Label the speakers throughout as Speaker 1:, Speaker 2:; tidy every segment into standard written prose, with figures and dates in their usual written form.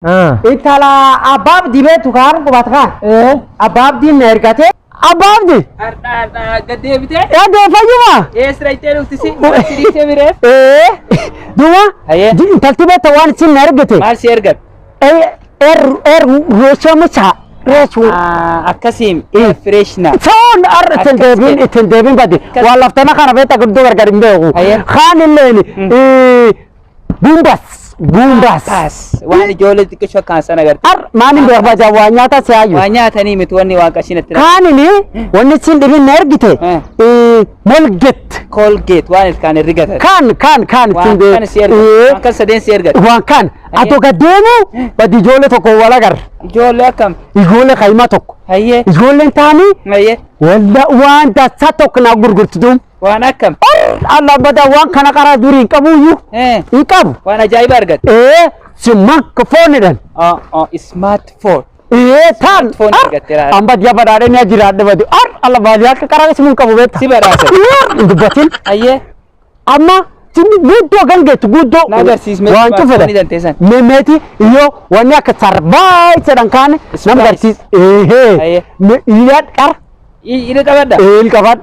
Speaker 1: Intala abbaaf dibeetu kaan qubata kaan. Abbaaf diin na ergate. Abbaaf di.
Speaker 2: Har'a har'a gad deebitee?
Speaker 1: Yaa fayyuma.
Speaker 2: Eessa dhaqxee dhufti si? Si dhiisee bireef?
Speaker 1: Duuba.
Speaker 2: Hayyee.
Speaker 1: Intalti beekta waan isin na ergite.
Speaker 2: Maal si ergate?
Speaker 1: Er er rooshamucha reeshu.
Speaker 2: Akkasiin fresh na.
Speaker 1: Foon ar ittiin deebiin ittiin deebiin badi. Waan laftana kana beekta guddoo gargar hin beeku.
Speaker 2: Hayyee.
Speaker 1: Kaan illeen buumbas buumbas.
Speaker 2: Paas. Waan ijoollee xiqqishoo akkaan sana agarte.
Speaker 1: Ar maaliin beeku baja waa nyaata si'aayu.
Speaker 2: Waa nyaatanii miti wanni waan qashinatti.
Speaker 1: Kaanini wanni isin dhibin na ergite molget.
Speaker 2: Colgate waan ilkaan hin rigatan.
Speaker 1: Kaan kaan kaan
Speaker 2: Waan
Speaker 1: ittiin
Speaker 2: kan si ergate. Waan kan sadeen si ergate.
Speaker 1: Waan kaan atoo gad deemu badi ijoollee tokko wal agarra.
Speaker 2: Ijoollee akkam?
Speaker 1: Ijoollee kaayimaa tokko.
Speaker 2: Hayyee.
Speaker 1: Ijoolleen taanii
Speaker 2: Hayyee.
Speaker 1: walla waan dachaa tokko naa gurgurtu.
Speaker 2: Waan akkam?
Speaker 1: Allah bada waan kana karaa durii hin qabuyyuu hin qabu.
Speaker 2: Waan ajaa'iba argatte.
Speaker 1: Smartphone jedhan.
Speaker 2: Oh, smartphone.
Speaker 1: Taan
Speaker 2: Smartphone argatte laala.
Speaker 1: Amma diya badhaadhee ni jiraadhe badi. Ar Allah baadiyyaa akka karaa isimuun qabu beekta.
Speaker 2: Si badhaase.
Speaker 1: Hin dubbatin.
Speaker 2: Hayyee.
Speaker 1: Amma guddoo gangeettu guddoo.
Speaker 2: Na agarsiis mee
Speaker 1: waan
Speaker 2: smartphone
Speaker 1: cufedha.
Speaker 2: danteessan.
Speaker 1: Meemeeti iyyoo wanni akka sarbaa jedhan kaane nama
Speaker 2: Surprise.
Speaker 1: agarsiis. Eehee.
Speaker 2: Hayyee.
Speaker 1: Iyyaa qara.
Speaker 2: Ila qabadda.
Speaker 1: Eel qabadha.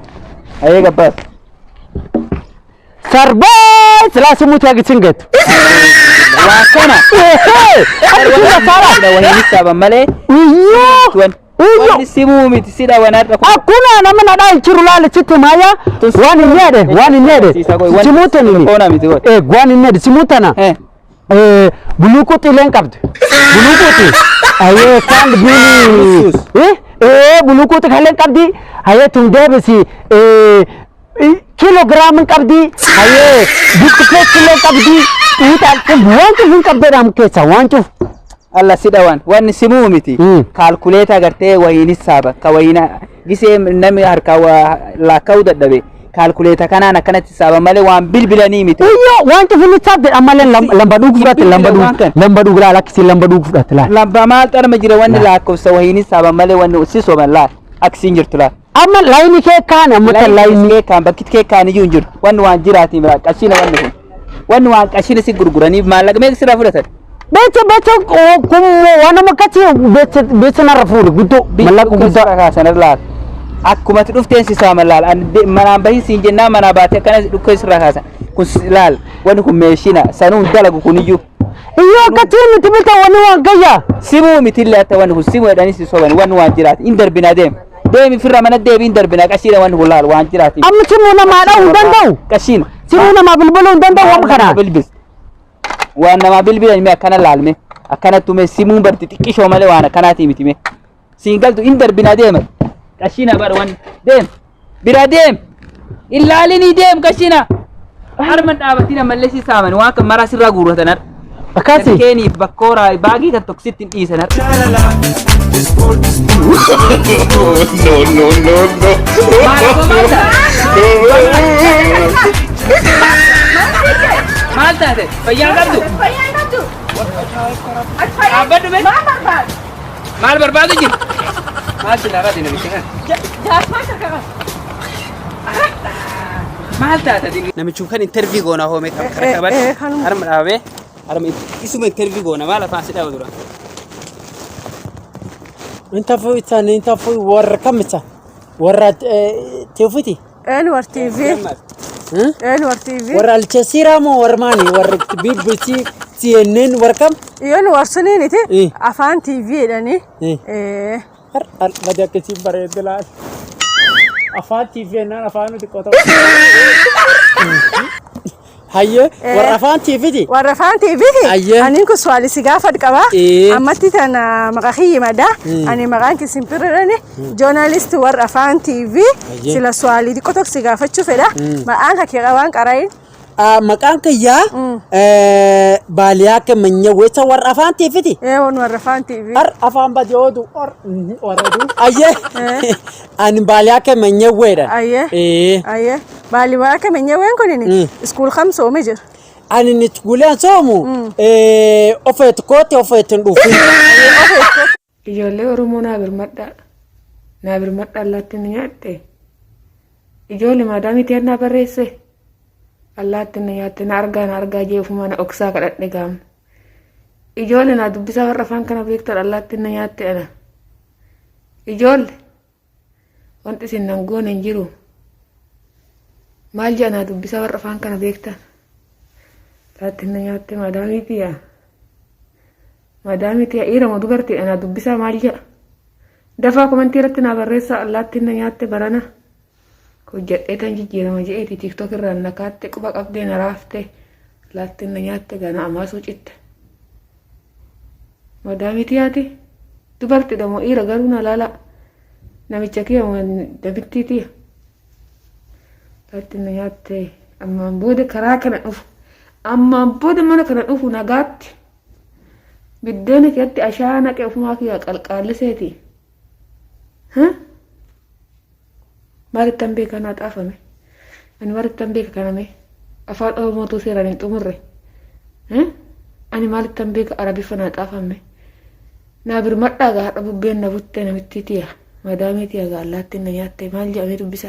Speaker 2: Hayyee gabbaas.
Speaker 1: Sarbaa silaa simuuti agarsiin geettu.
Speaker 2: Waan kana.
Speaker 1: Eehee. Akka saala.
Speaker 2: Wahini saaban malee.
Speaker 1: Iyyoo. Iyyoo.
Speaker 2: Wanni simuu miti si dhawan har'a kun.
Speaker 1: Akkuma nama nadhaa hin jiru laale sitti maaya waan hin jedhe waan hin jedhe simuutan inni
Speaker 2: Foona miti godhe.
Speaker 1: waan hin jedhe simuutana buluuquuxi illee hin qabdu buluuquuxi ayee kaan bili buluuquuxi kallee hin qabdi ayee tun deebisi kiiloogiraam hin qabdi ayee biskifeet illee hin qabdi xiixaan waan cufu hin qabdeedhaam keessa waan cufu.
Speaker 2: Alla si dhawan wanni simuu miti. Kaalkuleeta agartee wayiin saaba ka wayiin gisee namni harkaa waa laakka'uu dadhabe kaalkuleeta kanaan akkanatti saaba malee waan bilbilanii miti.
Speaker 1: Iyo waan cufu ni sabde ammallee lamba dhugu fudhatte lamba
Speaker 2: Waan
Speaker 1: dhugu
Speaker 2: kan.
Speaker 1: lamba dhugu laala akkasii lamba dhugu fudhatte laala.
Speaker 2: Lamba maal xarma jira wanni lakkoofsa wayiin saaba malee wanni si soban laal akkasiin jirtu laal.
Speaker 1: Amma laayinii kee kaan amma tan laayinii.
Speaker 2: Kee kaan bakki kee kaan iyyuu hin jiru wanni waan jiraatiin biraa qashina wanni kun wanni waan qashina si gurguraniif maallaqa meeqa sirraa fudhatan.
Speaker 1: Beecha beecha kun waan nama akkasii beecha beecha narra fuudhe guddoo mallaqa guddaa.
Speaker 2: Kaasan laal. Akkuma ati dhufteen si saaman laal. Manaan bahin siin jennaan manaa baatee akkana dhukkee sirraa kaasan. Kun laal wanni kun meeshina sanuun dalagu kuniyyuu.
Speaker 1: Iyo akkasii nuti bita wanni waan gayyaa.
Speaker 2: Simuu mitillee hatta wanni kun simuu jedhanii si soban wanni waan jiraati hin darbinaa deem. Deemi firra mana deebi hin darbinaa qashiina wanni kun laal waan jiraati.
Speaker 1: Amma simuu namaa dha'uu hin danda'u.
Speaker 2: Qashiina.
Speaker 1: Simuu namaa bilbiluu hin danda'u amma kanaan.
Speaker 2: Bilbil. Waan namaa bilbilan mee akkana laalme akkanattu mee simuun barti xiqqishoo malee waan akkanaatii miti mee. Siin galtu hin darbinaa deema. Qashiina bara waan deem. Bira deem. Ilaalinii deem qashiina. Harma dhaabatiin ammallee si saaman waan kan maraa sirraa guurratan har'a.
Speaker 1: Akkasii.
Speaker 2: Keeniif bakkooraa baagii kan tokko sitti hin dhiisan har'a.
Speaker 3: No, no, no, no.
Speaker 2: Maal aboo maal taate? Maal taate? Fayyaa qabdu?
Speaker 4: Fayyaa qabdu.
Speaker 2: Dhaabbadhu mee?
Speaker 4: Maal barbaadu?
Speaker 2: Maal barbaadu jiru? Maal si lafa dinamicha kana?
Speaker 4: Jaarsaa harka qaba.
Speaker 2: Maal taate? Namichi kan intervii goona hoome kan kana qabadhu.
Speaker 4: Kanuma.
Speaker 2: Harma dhaabee harma isuma intervii goona maal afaan si dhaaba dura?
Speaker 1: Intafu isaan intafu warra kam isa warra teefiti.
Speaker 4: Anwar TV. Anwar TV.
Speaker 1: Warra Aljazeera moo warra maani warra BBC CNN warra kam?
Speaker 4: Yoon warsuniiniti afaan TV jedhanii.
Speaker 1: Har har badi akkasiin bareedde laal. Afaan TV jennaan afaan nuti qotoo. Hayyee warra afaan TVti.
Speaker 4: Warra afaan TVti.
Speaker 1: Ayyee.
Speaker 4: Aniin kun suwaali si gaafadhu qaba. Ammatti tana maqaa kiyyi madaa. Ani maqaan kee simpirradhani. Joornaalisti warra afaan TV.
Speaker 1: Ayyee.
Speaker 4: Sila suwaalii xiqqoo tokko si gaafachuu fedha. Maqaan kee waan qaraayin.
Speaker 1: Maqaan kiyyaa baaliyaa kemanya weessa warra afaan TVti.
Speaker 4: Waan warra afaan TV.
Speaker 1: Har afaan badi oodu or warra du. Ayyee ani baaliyaa kemanya weedha.
Speaker 4: Ayyee. Ayyee. Baaliyaa akka menyeween kunini iskuul kam soome jira.
Speaker 1: Ani ni guleen soomu ofeet koote ofeet hin dhufin.
Speaker 5: Ijoollee Oromoo naa birmadhaa. Naa birmadhaa allaattiin na nyaatte. Ijoollee maadaamii tiyannaa barreesse. Allaattiin na nyaatte na argaa na argaa jee ofuma na dhoksaa kadhadhe gaama. Ijoollee naa dubbisaa warra afaan kana beektan allaattiin na nyaatte ana. Ijoolle wanti isin nan goone hin jiru. Maal jedha naa dubbisaa warra afaan kana beektan. Allaattiin na nyaatte maadaamii tiyya. Maadaamii tiyya dhiira moo dubartiidha naa dubbisaa maal jedha. Dafaa komantii irratti naa barreessaa allaattiin na nyaatte barana. Hojjadhee tan jijjiirama je'eeti tiktok irraan na kaatte quba qabdee na raafte allaattiin na nyaatte gana amaasuu citte. Madaamii tiyaati dubartiidha moo dhiira garuu na laala namicha kiyya moo dabittii tiya. Allaattiin na nyaatte ammaan booda karaa kana dhufu ammaan booda mana kana dhufu nagaatti biddeena kiyatti ashaa naqe ofumaa kiyya qalqaalliseeti. Maalittan beeka naa xaafame. Ani maalittan beeka kaname. Afaan Oromootuu seeraan hin xumurre. Ani maalittan beeka Arabiffa naa xaafame. Naa birmadhaa gaa har'a bubbeen na butte namittii tiya. Madaamii tiya gaa allaattiin na nyaatte maal jedhamee dubbisa.